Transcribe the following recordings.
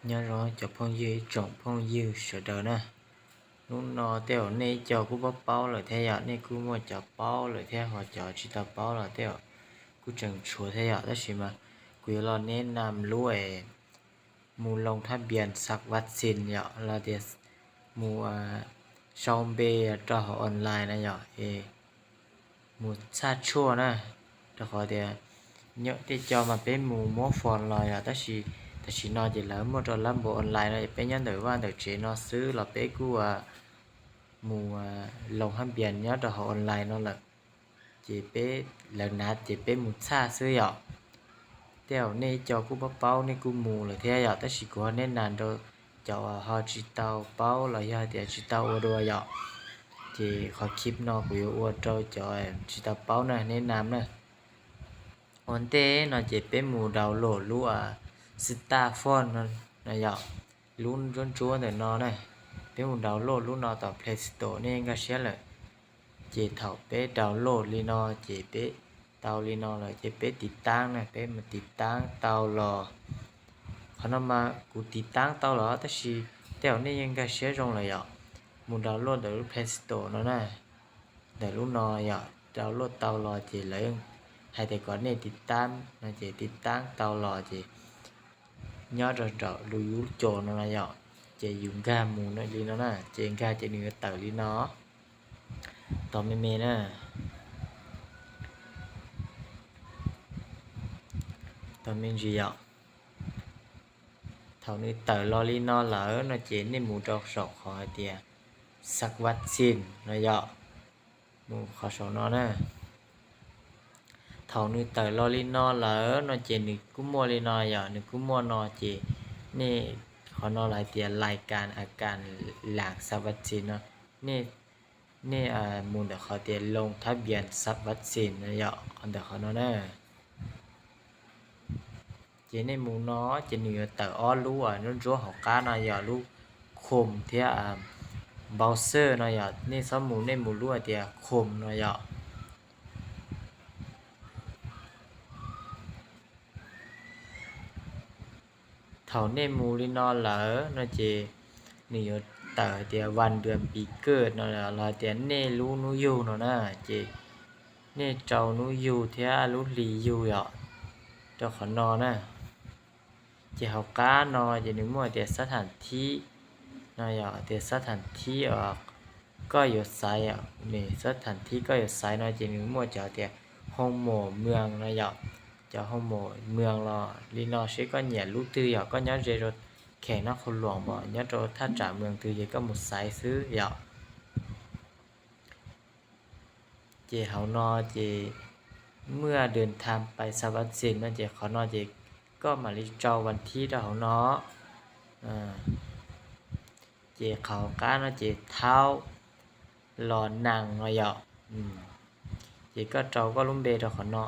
Nyob zoo cov phooj ywg, ib tsoom phooj ywg sawv daws na. Hnub no tej zaum nej ib co kuj paub paub lawm thiab yom, nej kuj muaj cov paub lawm thiab ho cov tsis tau paub los tej zaum kuj tseem tshuav thiab yom, tab sis mas kuv yuav los neb nam lub es mus loo thab npias xav vaccine yom, los tias mus sau npe rau hauv online na yom, es mus txhaj tshuaj na, rau qhov tias tej co mas peb mus muab form los yom, tab sis tam sim no ces lawv muaj rau lab npus online no, peb nyob ntawm vaj ntawm tsev no xwb los peb kuj mus loo thab npias nyob rau hauv online no lawm, ces peb, lawv nav ces peb mus txhaj xwb yom. Tej zaum nej ib co kuj paub paub nej kuj mus lawm thiab yom, tab sis kuv ho neb nam rau cov ho tsis tau paub los yog tias tsis tau ua dua yom, ces qhov clip no kuv yuav ua rau cov tsis tau paub na, neb nam na. Ua ntej no ces peb mus download lub Star Phone no yom, lub ntsuab ntsuab ntawm no na, peb mus download lub no tom Play Store nej nkag siab lawm. Ces thaum peb download li no ces peb tau li no lawm ces peb tiv taab na, peb mus tiv taab tau los. Qhov no mas kuv tiv taab tau los tab sis tej zaum nej yeej nkag siab zoo lawm yom, mus download ntawm lub Play Store no na, ntawm lub no yom, download tau los ces lawv yeej hais tias kom nej tiv taab no ces tiv taab tau los ces nyob rau nraum lub yub co no no yom, ces yus nkag mus li no na, ces nkag ces nws yuav tawm li no, tos me me na, tos me ntsis yom. Thaum nws tawm los li no lawm no ces nej mus rau saum qhov hais tias xav vaccine no yom, mus qhov saum no na. Thaum nws tawm los li no lawm no ces nws kuj muaj li no yom, nws kuj muaj no ces nej, qhov no lawv hais tias lais kas a kas lam xav vaccine no, nej, nej mus ntawm qhov tias loo thab npias xav vaccine no yom, qhov ntawm qhov no na. Ces nej mus no ces nws yuav tawm ob lub ntsuab ntsuab hauv qab no yog lub Chrome thiab browser no yom, nej txhob mus, nej mus lub hais tias Chrome no yom. Thaum nej mus li no lawm no ces nws yuav tawm hais tias vas duas pis kawj no los hais tias nej lub hnub yug no na, ces nej rau hnub yug thiab lub hli yug yom, rau qhov no na. Ces hauv qab no ces nws muaj tias xab tham thib no yom, tias xab tham thib uas koj yuav xaiv, nws xab tham thib koj yuav xaiv no ces nws muaj cov tias hoo mom mws no yom, cov hoo mom mws los li no seb koj nyiam lub twg yom, koj nyob ze rau kheem Nab Qhua Luam pom nyob rau thaj tsam mws twg ces koj mus xaiv xwb yom. Ces hauv no ces muaj dwm tham pais xav vaccine no ces qhov no ces koj mam li rau vas thib rau hauv no. Ces qhov hauv qab no ces thaub los nas no yom. Ces koj rau koj lub npe rau qhov no,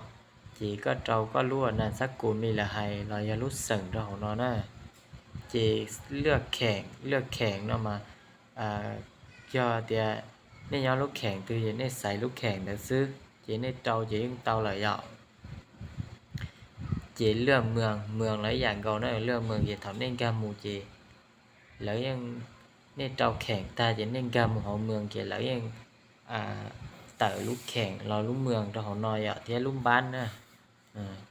ces koj rau koj lub nas xab kus me lawv hais los yog lub xeem rau hauv no na. Ces laj kheem, laj kheem no mas yog tias nej nyob lub kheem twg ces nej xaiv lub kheem ntawd xwb, ces nej rau ces yeej tau lawm yom. Ces laj mws, mws los ib yam nkaus na, laj mws ces thaum nej nkag mus ces lawv yeej, nej rau kheem tag ces nej nkag mus hauv mws ces lawv yeej tawm lub kheem los lub mws rau hauv no yom, thiab lub npab na.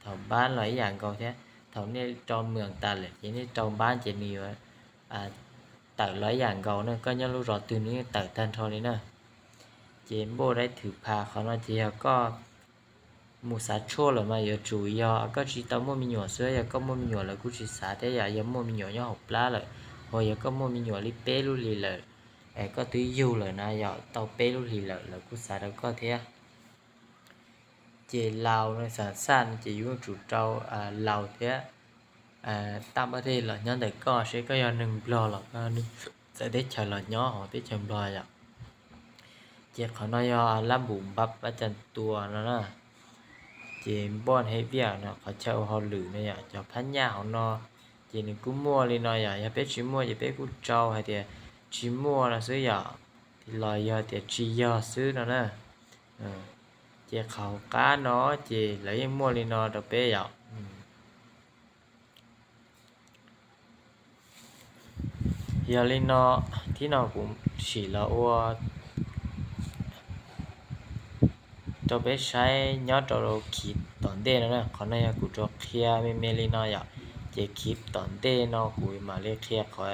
Thaum npab los ib yam nkaus thiab, thaum nej rau mws tas lawm ces nej rau npab ces nws yuav tawm los ib yam nkaus na, koj nyob lub zos twg nws yeej tawm tag nrho li na. Ces npauj dai thwm phas qhov no ces yog koj mus xav tshuaj lawm mas yuav tsum yog koj tsis tau muaj me nyuam xwb, yog koj muaj me nyuam lawv kuj tsis xav thiab yom, yog muaj me nyuam nyob hauv plab lawm, ho yog koj muaj me nyuam li peb lub hlis lawm, es koj twb yug lawm na yom, tau peb lub hlis lawm lawv kuj xav rau koj thiab. Ces laus no, xam xaj no ces yuav tsum rau laus thiab, taj npab dej los nyob ntawm koj seb koj yog neeg nplog los koj txawv teb chaws los nyob hauv teb chaws nplog yom. Ces qhov no yog lab npum npab pab cas tua no na. Ces npoj hev viaj no qhov chaw ua hauj lwm no yom, cov phab nyaj hauv no ces nws kuj muaj li no yom, yog peb tsis muaj ces peb kuj rau hais tias tsis muaj no xwb yom, los yog tias tsis yog xwb no na. Ces qhov hauv qab no ces lawv yeej muaj li no rau peb yom. Yog li no, thib no kuv sim los ua rau peb saib nyob rau khiv tom ntej no na. Qhov no yog kuv rov qhia me me li no yom, ces khiv tom ntej no kuv mam li qhia qhov,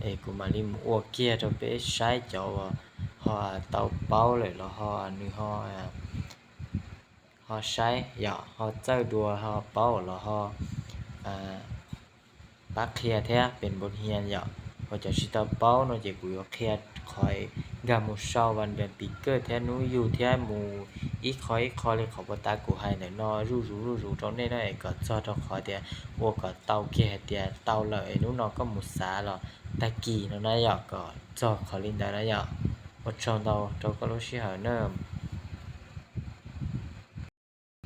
es kuv mam li mus ua kiag rau peb saib cov uas ho tau paub lawm los ho nws ho ho saib yom, ho txawj dua ho paub los ho pab qhia thiab pes npav hia yom. Ho cov tsis tau paub no ces kuv yuav qhia qhov nkag mus sau vas das pis kawj thiab hnub yug thiab mus ib qho ib qho li qhov puag ta kuv hais ntawm no zuj zus zuj zus rau nej na, es kom txog rau qhov tias ua kom tau kiag hais tias tau lawm es hnub no koj mus xav los tag kis no na yom, kom txog qhov li ntawd na yom. Ua tsaug ntau rau koj lub sij hawm na.